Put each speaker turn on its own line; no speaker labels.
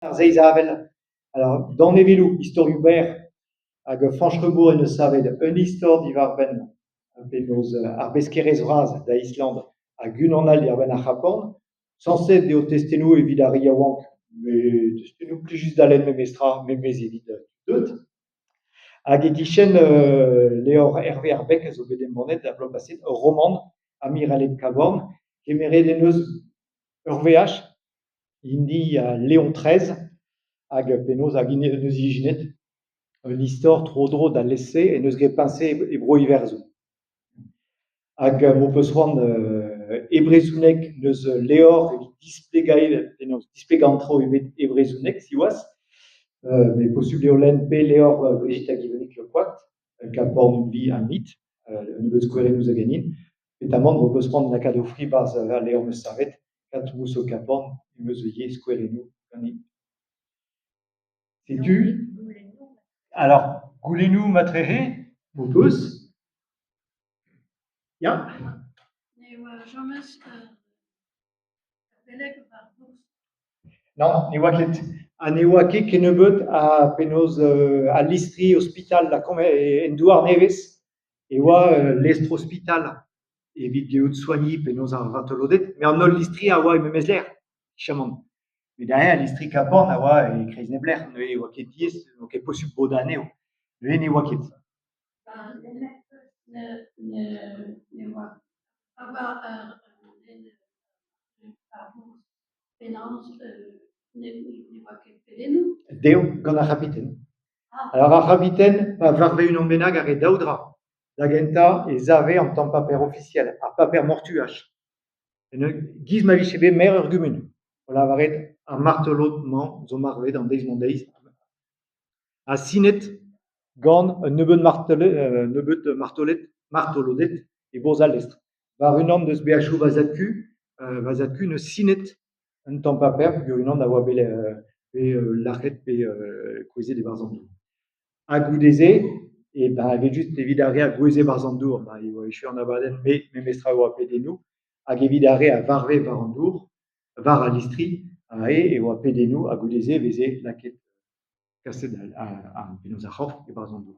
Ar Seizh Avel, alors danevelloù, istorioù berr hag Fañch Rebours en deus savet un istor diwar-benn penaos ar Beskerez Vras da Island hag unan all diwar-benn ar C'hab Horn. Sañset eo testennoù evit ar re yaouank met testennoù plijus da lenn memestra memes evit tud deuet. Hag e-kichen levr Herve ar Beg a zo bet embannet ar bloaz paseet, ur romant, Amiraled Kaborn, kemeret en deus ur veaj, hini Léon treize hag penaos hag int en deus ijinet un istor tro-dro d'al lestr-se en deus graet peñse e Bro-Iwerzhon. Hag m'ho peus c'hoant e brezhoneg n'eus levr evit displegañ penaos displegañ an traoù ebet e brezhoneg siwazh met posupl eo lenn pe levr Brigitte hag Yvonnick Le Coat, Cap Horn, une vie, un mythe, un nebeud skouerennoù zo ganin, peotramant m'ho peus c'hoant lakaat ho fri 'barzh al levr 'm eus savet, Quatre mousseaux Cap Horn, em eus ivez skouerennoù ganin. Setu. Alors, goulennoù matrehe m'ho peus ? Ya ?
Ne oa james ur beleg war bourzh.
Nann, ne oa ket. Ha ne oa ket kennebeut ha penaos al listri ospital lakaomp en Douar-Nevez e oa ul lestr-ospital evit gellout soagniñ penaos ar vartoloded met an holl listri a oa e memes lec'h fichamant. Met aze al listri Cap Horn a oa e-kreiz nep lec'h neuze ne oa ket diaes, ne oa ket posupl bodañ anezho. Neuze ne oa ket.
Ne ne ne oa pa oa ur den war bourzh penaos ne ne oa ket pedennoù.
Dezho, gant ar c'habiten. Alors ar c'habiten pa varve unan bennak a rae daou dra. Da gentañ e save an tamm paper ofisiel, ar paper mortuaj. E-giz ma vije bet maer ur gumun o lavaret ar martolod-mañ zo marvet an deiz-mañ-deiz ha sinet gant un nebeud nebeud martoled martoloded e-bourzh al lestr. War unan eus beajoù va zad-kuñv, va zad-kuñv 'neus sinet un tamm paper peogwir unan a oa bet lac'het pe kouezhet e-barzh an dour. Ha goude-se eh ben evel-just evit ar re a gouezhe e-barzh an dour e oa echu an abadenn met memestra e oa pedennoù hag evit ar re a varve war an dour, war al listri, aze e oa pedennoù ha goude-se e veze lakaet kaset penaos ar c'horf e-barzh an dour.